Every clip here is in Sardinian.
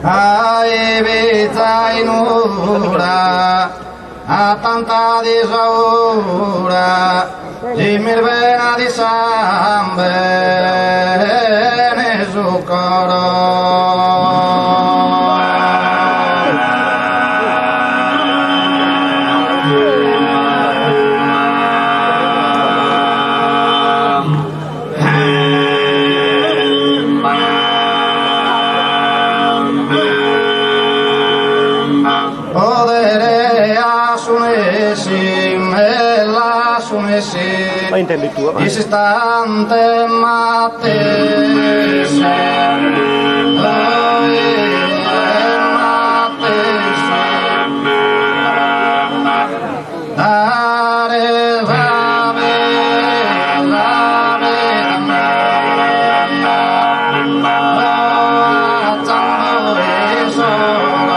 Ai fiza in ura a tanta disaura si mi venat sambene su coro. Podere a su nessi, mella a su nessi, Ma intendi tue, in s'istante matessi, matessi, dare sa vida mia a tzampu issoro.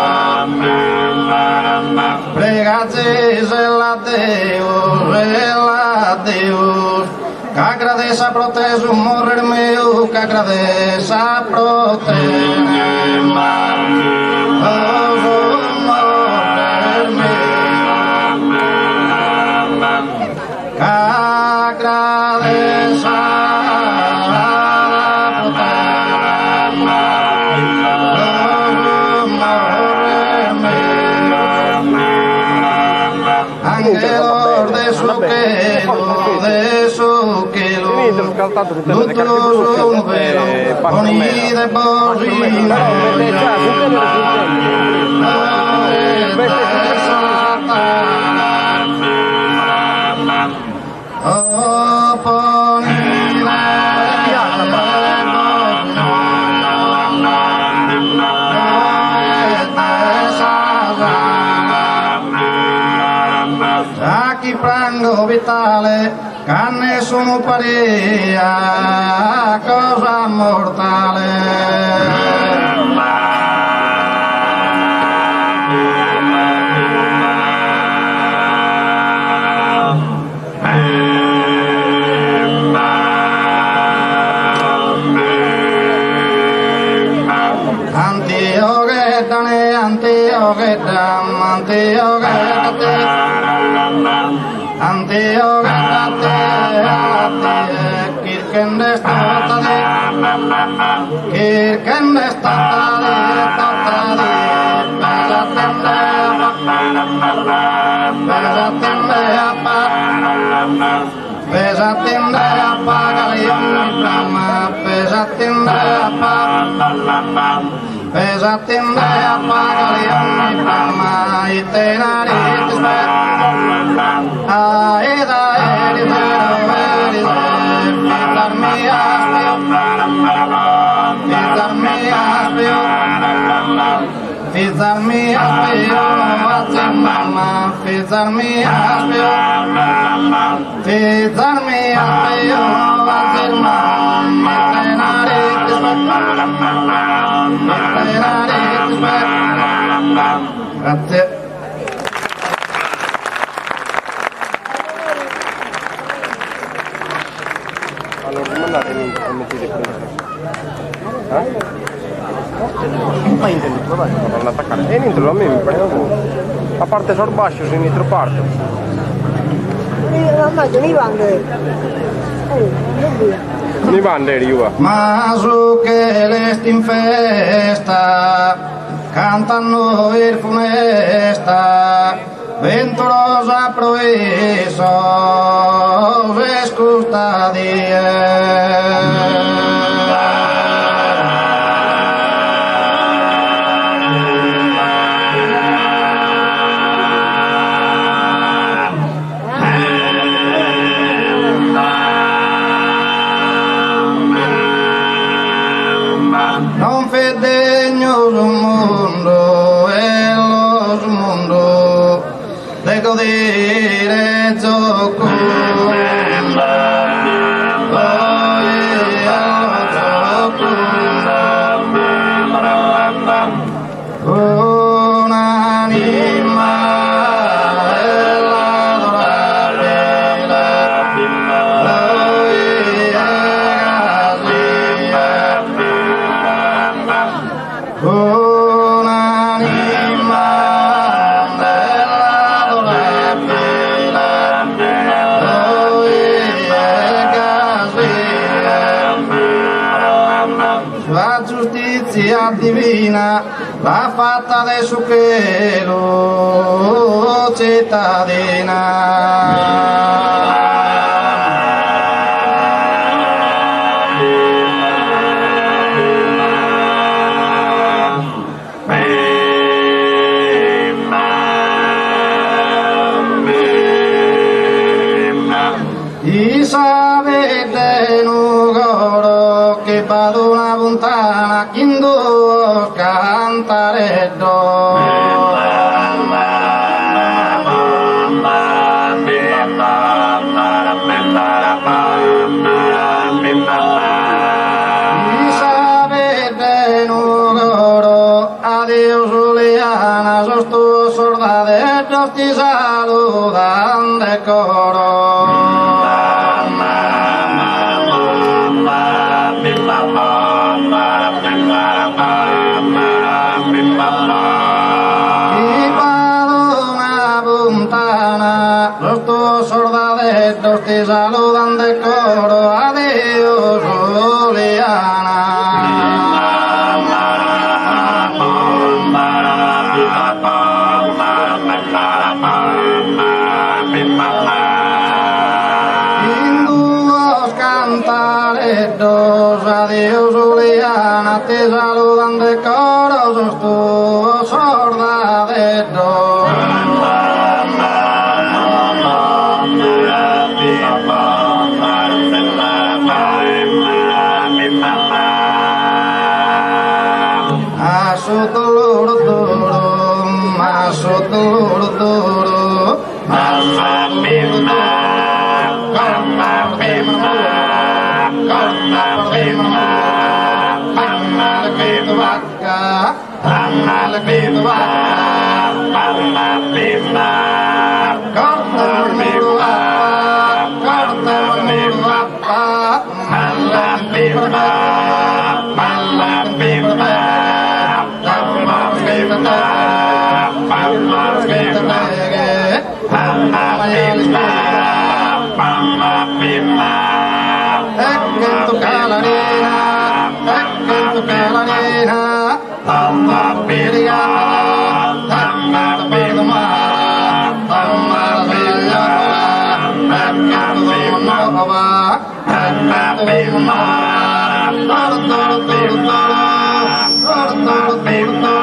Pregazisela a Deus, ella a Deus, ch'aggradessa pro te su morrer meu, ch'aggradessa pro te su morrer meu, ch'aggradessa pro te su morrer meu. Anghelos de su chelu, de su chelu, luttulosu unu velu, ponide bos in Sa chi prango vitale ca nessunu paria cosa mortale. Antioghedda ne Antioghedda Antioghedda te Antioghedda te a tie chirchende est tota die chirchende est tota die tota die pesatende Pesatende a pa Pesatende a pa galione brama Pesatende a pa Pesatende a pa galione brama Ite narit Aida erisero erise Fizas mias piu Fizas mias piu Fizas mias piu Atzin mama Fizas mias piu Fizas mias piu Atzin mama Ite narit Ite narit Grazie. Allora, mandate in come ti Eh? Ma intendi tu, vai, non attaccare. E niente, a me mi pare A parte sos bascios in intro parte. Mi banderi, io. Ma su chel'est in festa, cantando in funesta, venturosa pro issos est custa die. Non fit dignu su mundu, ello su mundu, de godire giocundu. Ello giocundu. Un'anima adorabile, lui è gasie. giustizia divina l'at fatta de su chelu cittadina. In sa bidda 'e Nugoro chi b'at una funtana chin duos cantareddos. In sa bidda 'e Nugoro Adios Uliana sos tuos sordadeddos ti saludan de coro. Chi b'at una funtana sos tuos sordadeddos ti saludan de coro adios Uliana. Chin duos cantareddos adios Uliana ti saludan de coro sos tuos sordadeddos. A su duru duru, a su duru duru, a su duru duru, corta bimba, corta bimba, mamma che vacca, mamma che vacca, mamma bimba, corta bimba, corta bimba, mamma bimba, mamma bimba, mamma bimba, mamma bimba, mamma bimba, mamma bimba. E che tocca l'arena, e che tocca l'arena, mamma bimba, mamma bimba, mamma bimba, mamma bimba,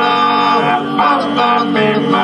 mamma bimba.